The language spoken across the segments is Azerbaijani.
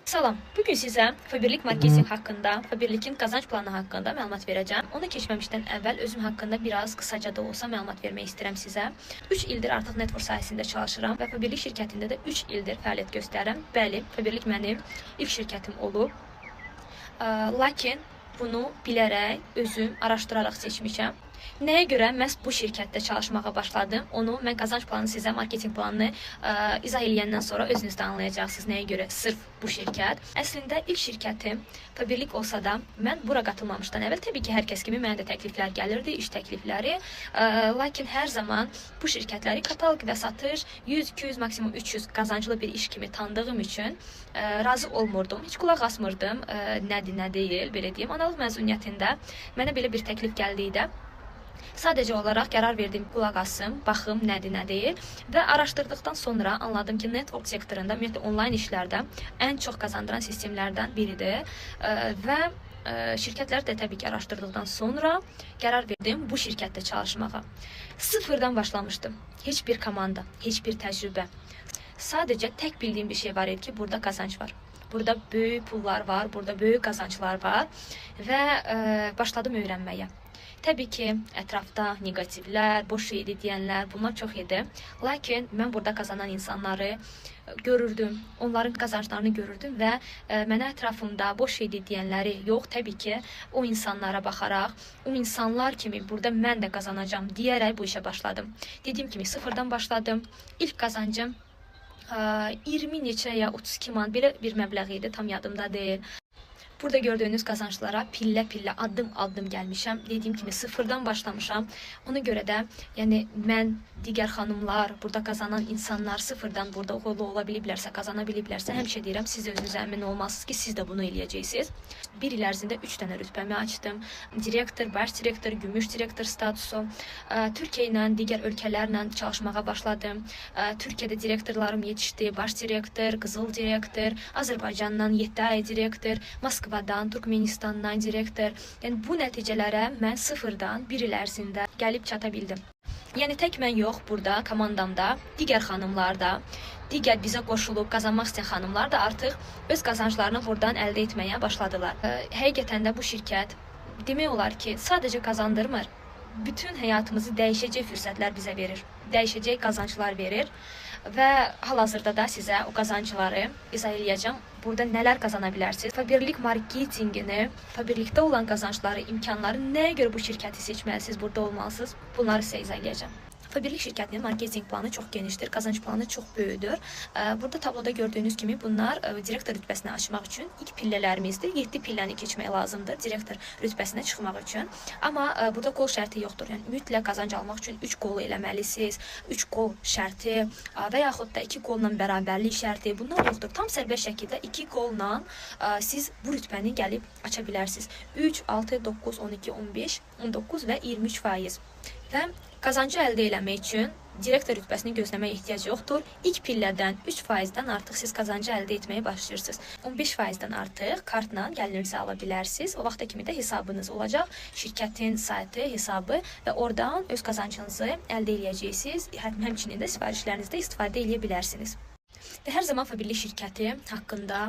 Salam. Bugün sizə Faberlic marketinq haqqında, Faberlicin qazanc planı haqqında məlumat verəcəm. Ona keçməmişdən əvvəl özüm haqqında biraz qısaca da olsa məlumat vermək istəyirəm sizə. 3 ildir artıq network sahəsində çalışıram və Faberlic şirkətində də 3 ildir fəaliyyət göstərirəm. Bəli, Faberlic mənim ilk şirkətim olub. Lakin bunu bilərək, özüm araşdıraraq seçmişəm. Nəyə görə məhz bu şirkətdə çalışmağa başladım? Onu mən qazanc planı sizə, marketinq planını izah eləyəndən sonra özünüz də anlayacaqsınız nəyə görə sırf bu şirkət. Əslində ilk şirkətim Faberlic olsa da mən bura qatılmamışdan əvvəl təbii ki, hər kəs kimi mənə də təkliflər gəlirdi, iş təklifləri. Lakin hər zaman bu şirkətləri kataloq və satış 100, 200, maksimum 300 qazanclı bir iş kimi tanıdığım üçün razı olmurdum. Heç qulaq asmırdım, nədir, nə deyil, belə deyim. Analıq məzuniyyətində mənə belə bir təklif gəldikdə sadəcə olaraq qərar verdim, qulaq asım, baxım nədir, nə deyil və araşdırdıqdan sonra anladım ki, network sektorunda, ümumiyyətlə onlayn işlərdə ən çox qazandıran sistemlərdən biridir və şirkətləri də təbii ki, araşdırdıqdan sonra qərar verdim bu şirkətdə çalışmağa. Sıfırdan başlamışdım. Heç bir komanda, heç bir təcrübə. Sadəcə tək bildiyim bir şey var idi ki, burada qazanc var. Burada böyük pullar var, burada böyük qazanclar var və başladım öyrənməyə. Təbii ki, ətrafda neqativlər, boş şeydir deyənlər, bunlar çox idi. Lakin mən burada qazanan insanları görürdüm, onların qazanclarını görürdüm və mənə ətrafımda boş şeydir deyənləri yox, təbii ki, o insanlara baxaraq, o insanlar kimi burada mən də qazanacam deyərək bu işə başladım. Dediyim kimi sıfırdan başladım. İlk qazancım 20 neçə ya 32 manat belə bir məbləğ idi, tam yadımda deyil. Burada gördüyünüz qazanclara pillə-pillə, addım-addım gəlmişəm. Dediyim kimi sıfırdan başlamışam. Ona görə də, yəni mən, digər xanımlar, burada qazanan insanlar sıfırdan burada uğurlu ola biliblərsə, qazana biliblərsə, həmişə deyirəm, siz də özünüzə əmin olmalısınız ki, siz də bunu eləyəcəksiniz. Bir il ərzində 3 dənə rütbəmi açdım. Direktor, baş direktor, gümüş direktor statusu. Türkiyə ilə, digər ölkələrlə çalışmağa başladım. Türkiyədə direktorlarım yetişdi. Baş direktor, qızıl direktor, Azərbaycandan 7 ay direktor, Moskvadan, Türkmenistandan direktor. Yəni bu nəticələrə mən sıfırdan bir il ərzində gəlib çata bildim. Yəni tək mən yox, burada komandamda digər xanımlar da, digər bizə qoşulub qazanmaq istəyən xanımlar da artıq öz qazanclarını buradan əldə etməyə başladılar. Həqiqətən də bu şirkət demək olar ki, sadəcə qazandırmır. Bütün həyatımızı dəyişəcək fürsətlər bizə verir, dəyişəcək qazanclar verir və hal-hazırda da sizə o qazancları izah eləyəcəm. Burada nələr qazana bilərsiniz? Faberlic marketinqini, Faberlicdə olan qazancları, imkanları, nəyə görə bu şirkəti seçməlisiniz, burada olmalısınız, bunları sizə izah eləyəcəm. Faberlic şirkətinin marketinq planı çox genişdir, qazanc planı çox böyükdür. Burada tabloda gördüyünüz kimi bunlar direktor rütbəsini açmaq üçün ilk pillələrimizdir. 7 pilləni keçmək lazımdır direktor rütbəsinə çıxmaq üçün. Amma burada qol şərti yoxdur. Yəni mütləq qazanc almaq üçün 3 qol eləməlisiniz. 3 qol şərti və yaxud da 2 qolla bərabərlik şərti, bunlar yoxdur. Tam sərbəst şəkildə 2 qolla siz bu rütbəni gəlib aça bilərsiniz. 3, 6, 9, 12, 15, 19 və 23%. Və qazancı əldə eləmək üçün direktor rütbəsini gözləməyə ehtiyac yoxdur. İlk pillədən 3%-dən artıq siz qazancı əldə etməyə başlayırsınız. 15%-dən artıq kartla gəlirinizi ala bilərsiniz. O vaxta kimi də hesabınız olacaq. Şirkətin saytı, hesabı və oradan öz qazancınızı əldə eləyəcəksiniz. Həmçinin də sifarişlərinizdə istifadə eləyə bilərsiniz. Və hər zaman Faberlic şirkəti haqqında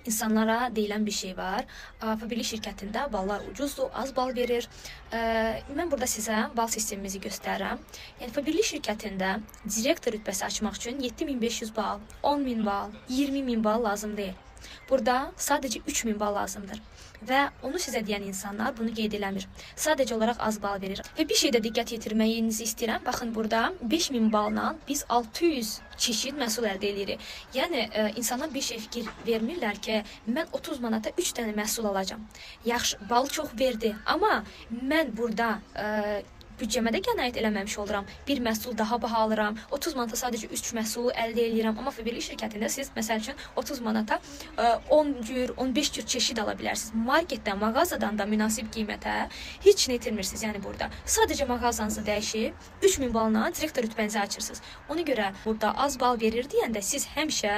insanlara deyilən bir şey var. Faberlic şirkətində ballar ucuzdur, az bal verir. Mən burada sizə bal sistemimizi göstərirəm. Yəni Faberlic şirkətində direktor rütbəsi açmaq üçün 7500 bal, 10.000 bal, 20.000 bal lazım deyil. Burada sadəcə 3000 bal lazımdır. Və onu sizə deyən insanlar bunu qeyd eləmir. Sadəcə olaraq az bal verir. Və bir şeydə diqqət yetirməyinizi istəyirəm. Baxın, burada 5000 balla biz 600 çeşid məhsul əldə edirik. Yəni insanlar bir şey fikir vermirlər ki, mən 30 manata 3 dənə məhsul alacağam. Yaxşı, bal çox verdi, amma mən burada büdcəmə də qənaət eləməmiş oluram. Bir məhsul daha baha alıram. 30 manata sadəcə 3 məhsulu əldə eləyirəm. Amma Faberlic şirkətində siz məsəl üçün 30 manata 10 cür, 15 cür çeşid ala bilərsiniz. Marketdən, mağazadan da münasib qiymətə heç nə itirmirsiniz. Yəni burada sadəcə mağazanızı dəyişib 3000 balla direktor rütbənizi açırsınız. Ona görə burada az bal verir deyəndə siz həmişə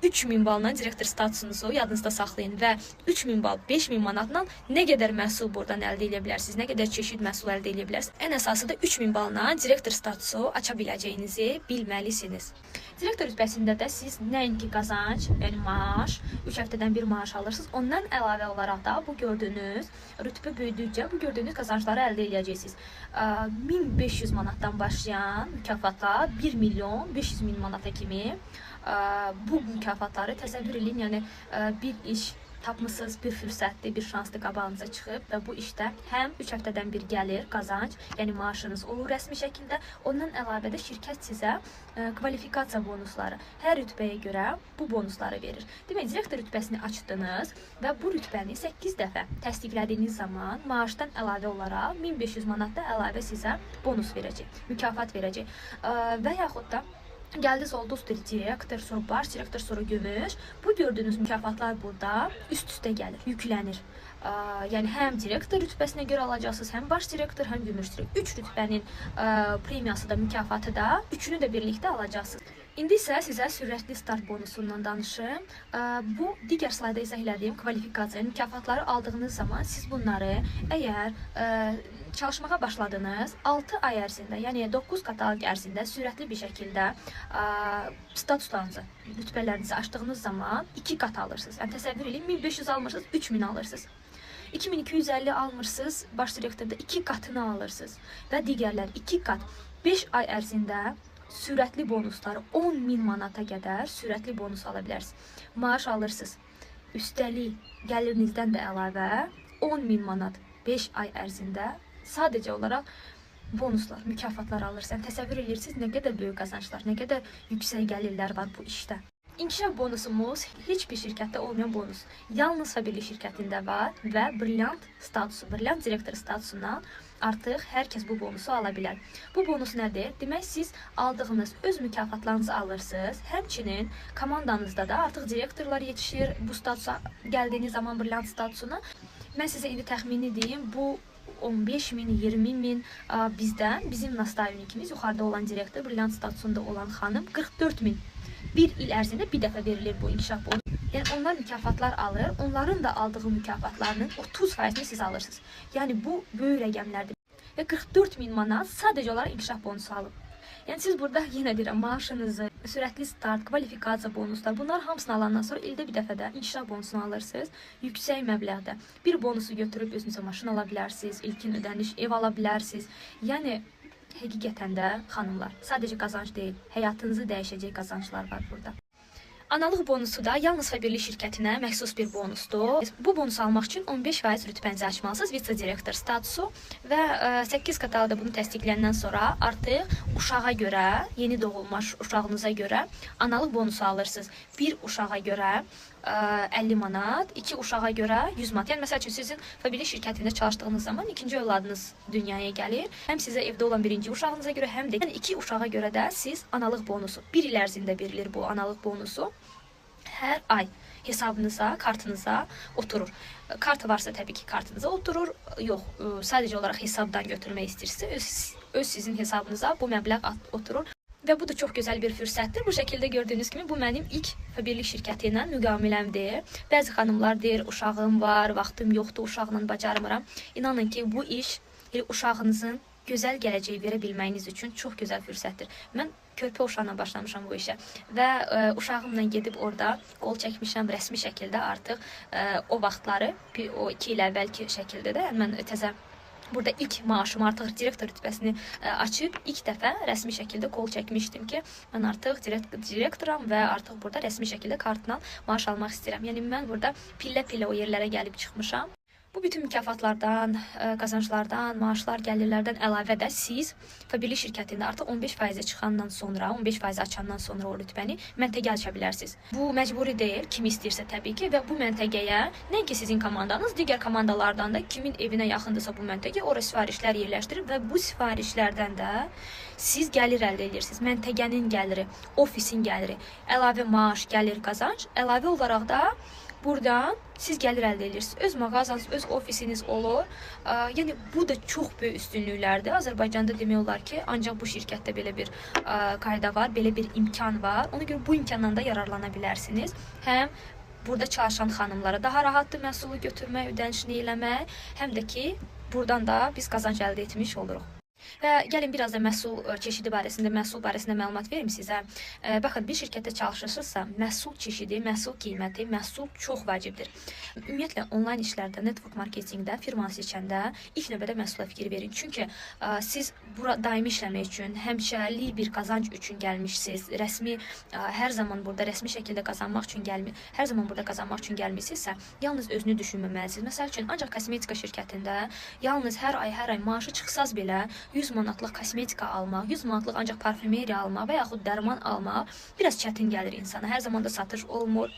3000 balla direktor statusunuzu yadınızda saxlayın və 3000 bal, 5000 manatla nə qədər məhsul buradan əldə edə bilərsiniz, nə qədər çeşid məhsul əldə edə bilərsiniz. bilməlisiniz. Ən əsası da 3000 balla direktor statusu aça biləcəyinizi bilməlisiniz. Direktor rütbəsində də siz nəinki qazanc, yəni maaş, 3 həftədən bir maaş alırsınız. Ondan əlavə olaraq da bu gördüyünüz rütbə böyüdükcə bu gördüyünüz qazancları əldə edəcəksiniz. 1500 manatdan başlayan mükafatlar 1 milyon 500 min manata kimi bu mükafatları təsəvvür eləyin. Yəni bir iş tapmısınız, bir fürsətdir, bir şansdır qabağınıza çıxıb və bu işdə həm 3 həftədən bir gəlir qazanc, yəni maaşınız olur rəsmi şəkildə. Ondan əlavə də şirkət sizə kvalifikasiya bonusları, hər rütbəyə görə bu bonusları verir. Demək, direktor rütbəsini açdınız və bu rütbəni 8 dəfə təsdiqlədiyiniz zaman maaşdan əlavə olaraq 1500 manat da əlavə sizə bonus verəcək, mükafat verəcək. Və yaxud da gəldiniz, oldunuz direktor, sonra baş direktor, sonra gümüş. Bu gördüyünüz mükafatlar burada üst-üstə gəlir, yüklənir. Yəni həm direktor rütbəsinə görə alacaqsınız, həm baş direktor, həm gümüş direktor. 3 rütbənin premiyası da, mükafatı da, üçünü də birlikdə alacaqsınız. İndi isə sizə sürətli start bonusundan danışım. Bu digər slayda izah elədiyim kvalifikasiya, mükafatları aldığınız zaman siz bunları əgər çalışmağa başladınız, 6 ay ərzində, yəni 9 katalog ərzində sürətli bir şəkildə statuslarınızı, rütbələrinizi açdığınız zaman 2 qat alırsınız. Yəni təsəvvür eləyin, 1500 almırsınız, 3000 alırsınız. 2250 almırsınız, baş direktorda 2 qatını alırsınız və digərlər 2 qat. 5 ay ərzində sürətli bonusları 10.000 manata qədər sürətli bonus ala bilərsiniz. Maaş alırsınız. Üstəlik gəlirinizdən də əlavə 10.000 manat 5 ay ərzində sadəcə olaraq bonuslar, mükafatlar alırsınız. Yəni, təsəvvür edirsiniz, nə qədər böyük qazanclar, nə qədər yüksək gəlirlər var bu işdə. İnkişaf bonusumuz heç bir şirkətdə olmayan bonus. Yalnız Faberlic şirkətində var və brilliant statusu, brilliant direktor statusundan artıq hər kəs bu bonusu ala bilər. Bu bonus nədir? Demək, siz aldığınız öz mükafatlarınızı alırsınız. Həmçinin komandanızda da artıq direktorlar yetişir bu statusa gəldiyiniz zaman, brilliant statusuna. Mən sizə indi təxmini deyim, bu 15 min, 20 min bizdən, bizim nastavnikimiz, yuxarıda olan direktor, brilliant statusunda olan xanım 44 min. Bir il ərzində bir dəfə verilir bu inkişaf bonusu. Yəni onlar mükafatlar alır, onların da aldığı mükafatlarının 30%-ni siz alırsınız. Yəni bu böyük rəqəmlərdir. Və 44 min manat sadəcə olaraq inkişaf bonusu alıb. Yəni siz burada yenə deyirəm, maaşınızı, sürətli start, kvalifikasiya bonuslar, bunlar hamısını alandan sonra ildə bir dəfə də inkişaf bonusunu alırsınız. Yüksək məbləğdə. Bir bonusu götürüb özünüzə maşın ala bilərsiniz, ilkin ödəniş ev ala bilərsiniz. Yəni həqiqətən də xanımlar, sadəcə qazanc deyil, həyatınızı dəyişəcək qazanclar var burada. Analıq bonusu da yalnız Faberlic şirkətinə məxsus bir bonusdur. Bu bonusu almaq üçün 15% rütbənizi açmalısınız, vitse-direktor statusu və 8 katalogda bunu təsdiqləyəndən sonra artıq uşağa görə, yeni doğulmuş uşağınıza görə analıq bonusu alırsınız. Bir uşağa görə 50 manat, 2 uşağa görə 100 manat. Yəni, məsəl üçün, sizin Faberlic şirkətində çalışdığınız zaman ikinci övladınız dünyaya gəlir. Həm sizə evdə olan birinci uşağınıza görə, həm də yəni, 2 uşağa görə də siz analıq bonusu, bir il ərzində verilir bu analıq bonusu. Hər ay hesabınıza, kartınıza oturur. Kartı varsa təbii ki, kartınıza oturur. Yox, sadəcə olaraq hesabdan götürmək istəyirsə, öz sizin hesabınıza bu məbləğ oturur. Və bu da çox gözəl bir fürsətdir. Bu şəkildə gördüyünüz kimi bu mənim ilk Faberlic şirkəti ilə müqamiləmdir. Bəzi xanımlar deyir, uşağım var, vaxtım yoxdur, uşaqla bacarmıram. İnanın ki, bu iş uşağınızın gözəl gələcəyi verə bilməyiniz üçün çox gözəl fürsətdir. Mən körpə uşaqla başlamışam bu işə və uşağımla gedib orada qol çəkmişəm rəsmi şəkildə artıq o vaxtları, o 2 il əvvəlki şəkildə də, yəni mən təzə burada ilk maaşım artıq direktor rütbəsini açıb ilk dəfə rəsmi şəkildə qol çəkmişdim ki, mən artıq direktoram və artıq burada rəsmi şəkildə kartla maaş almaq istəyirəm. Yəni mən burada pillə-pillə o yerlərə gəlib çıxmışam. Bu bütün mükafatlardan, qazanclardan, maaşlar, gəlirlərdən əlavə də siz Faberlic şirkətində artıq 15%-ə çıxandan sonra, 15% açandan sonra o rütbəni məntəqə aça bilərsiniz. Bu məcburi deyil, kim istəyirsə təbii ki, və bu məntəqəyə nəinki sizin komandanız, digər komandalardan da kimin evinə yaxındırsa bu məntəqə, ora sifarişlər yerləşdirir və bu sifarişlərdən də siz gəlir əldə edirsiniz. Məntəqənin gəliri, ofisin gəliri, əlavə maaş, gəlir, qazanc, əlavə olaraq da buradan siz gəlir əldə edirsiniz. Öz mağazanız, öz ofisiniz olur. Yəni bu da çox böyük üstünlüklərdir. Azərbaycanda demək olar ki, ancaq bu şirkətdə belə bir qayda var, belə bir imkan var. Ona görə bu imkandan da yararlana bilərsiniz. Həm burada çalışan xanımlara daha rahatdır məhsulu götürmək, ödənişini eləmək, həm də ki, buradan da biz qazanc əldə etmiş oluruq. Və gəlin biraz da məhsul çeşidi barəsində, məhsul barəsində məlumat verim sizə. Baxın, bir şirkətdə çalışırsınızsa, məhsul çeşidi, məhsul qiyməti, məhsul çox vacibdir. Ümumiyyətlə, onlayn işlərdə, network marketingdə firmanı seçəndə ilk növbədə məhsula fikir verin. Çünki siz bura daimi işləmək üçün, həmişəlik bir qazanc üçün gəlmişsiniz. Rəsmi, hər zaman burada rəsmi şəkildə qazanmaq üçün hər zaman burada qazanmaq üçün gəlmisinizsə, yalnız özünü düşünməməlisiniz. Məsəl üçün, ancaq kosmetika şirkətində yalnız hər ay maaşı çıxsaz belə 100 manatlıq kosmetika almaq, 100 manatlıq ancaq parfümeriya almaq və yaxud dərman almaq biraz çətin gəlir insana. Hər zaman da satış olmur.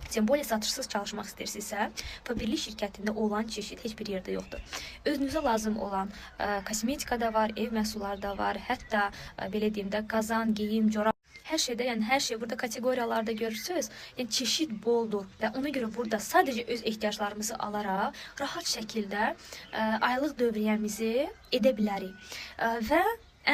Simbolya satışsız çalışmaq istəyirsinizsə, Faberlic şirkətində olan çeşid heç bir yerdə yoxdur. Özünüzə lazım olan kosmetika da var, ev məhsulları da var, hətta belə deyim də qazan, geyim, corab, hər şeydə, yəni hər şey burada kateqoriyalarda görürsünüz. Yəni çeşid boldur və ona görə burada sadəcə öz ehtiyaclarımızı alaraq rahat şəkildə aylıq dövriyyəmizi edə bilərik. Və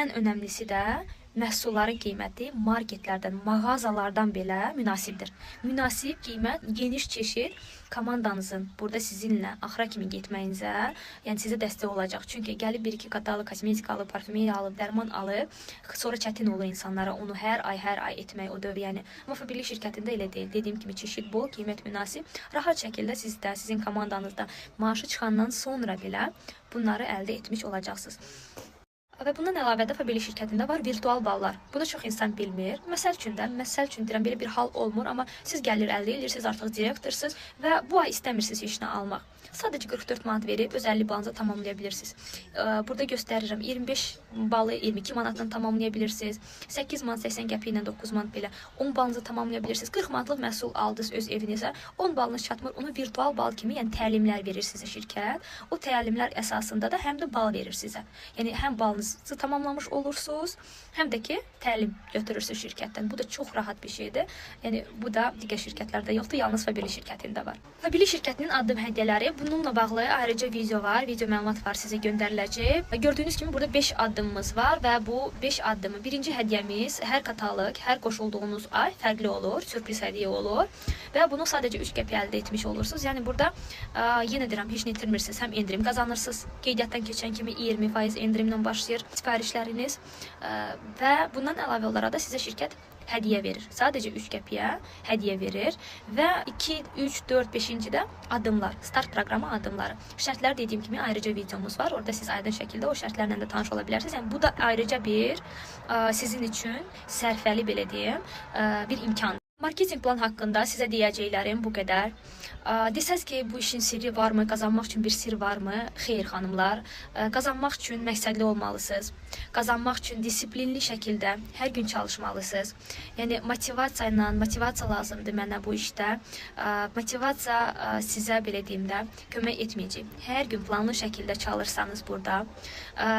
ən önəmlisi də məhsulların qiyməti marketlərdən, mağazalardan belə münasibdir. Münasib qiymət, geniş çeşid komandanızın burada sizinlə axıra kimi getməyinizə, yəni sizə dəstək olacaq. Çünki gəlib bir-iki qatarlı kosmetika alıb, parfümeriya alıb, dərman alıb, sonra çətin olur insanlara onu hər ay etmək o dövriyyəni. Amma Faberlic şirkətində elə deyil. Dediyim kimi çeşid bol, qiymət münasib. Rahat şəkildə siz də, sizin komandanızda maaşı çıxandan sonra belə bunları əldə etmiş olacaqsınız. Və bundan əlavə də Faberlic şirkətində var virtual ballar. Bunu çox insan bilmir. Məsəl üçün deyirəm, belə bir hal olmur, amma siz gəlir əldə edirsiniz, artıq direktorsuz və bu ay istəmirsiniz heç nə almaq. Sadəcə 44 manat verib öz 50 balınızı tamamlaya bilirsiniz. Burada göstərirəm, 25 balı 22 manatla tamamlaya bilirsiniz. 8 manat 80 qəpik ilə 9 manat belə 10 balınızı tamamlaya bilirsiniz. 40 manatlıq məhsul aldınız öz evinizə, 10 balınız çatmır, onu virtual bal kimi, yəni təlimlər verir sizə şirkət. O təlimlər əsasında da həm də bal verir sizə. Yəni həm balınızı tamamlamış olursunuz, həm də ki təlim götürürsünüz şirkətdən. Bu da çox rahat bir şeydir. Yəni bu da digər şirkətlərdə yoxdur, yalnız Faberlic şirkətində var. Faberlic şirkətinin addım hədiyyələri, bununla bağlı ayrıca video var, video məlumat var sizə göndəriləcək. Gördüyünüz kimi burada 5 addımımız var və bu 5 addımı, birinci hədiyyəmiz hər katalog, hər qoşulduğunuz ay fərqli olur, sürpriz hədiyyə olur və bunu sadəcə 3 qəpik əldə etmiş olursunuz. Yəni burada yenə deyirəm, heç nə itirmirsiniz, həm endirim qazanırsınız, qeydiyyatdan keçən kimi 20% endirimlə başlayır sifarişləriniz və bundan əlavə olaraq da sizə şirkət hədiyyə verir. Sadəcə 3 qəpiyə hədiyyə verir və 2, 3, 4, 5-ci də addımlar, start proqramı addımları. Şərtlər dediyim kimi ayrıca videomuz var. Orada siz aydın şəkildə o şərtlərlə də tanış ola bilərsiniz. Yəni bu da ayrıca bir sizin üçün sərfəli, belə deyim, bir imkandır. Marketing plan haqqında sizə deyəcəklərim bu qədər. Desəz ki, bu işin sirri varmı, qazanmaq üçün bir sir varmı? Xeyr, xanımlar. Qazanmaq üçün məqsədli olmalısınız. Qazanmaq üçün disiplinli şəkildə hər gün çalışmalısınız. Yəni, motivasiya ilə, motivasiya lazımdır mənə bu işdə. Motivasiya sizə, belə deyim də, kömək etməyəcək. Hər gün planlı şəkildə çalışsanız burada,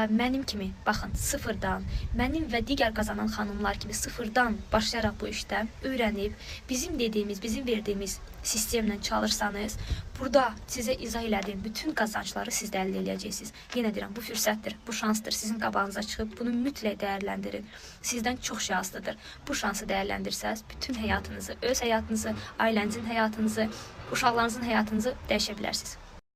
mənim kimi, baxın, sıfırdan, mənim və digər qazanan xanımlar kimi sıfırdan başlayaraq bu işdə öyrənib, bizim dediyimiz, bizim verdiyimiz sistemlə çalışsanız, burada sizə izah elədiyim bütün qazancları siz də əldə eləyəcəksiniz. Yenə deyirəm, bu fürsətdir, bu şansdır. Sizin qabağınıza çıxıb bunu mütləq dəyərləndirin. Sizdən çox şey asılıdır. Bu şansı dəyərləndirsəz, bütün həyatınızı, öz həyatınızı, ailənizin həyatınızı, uşaqlarınızın həyatınızı dəyişə bilərsiniz.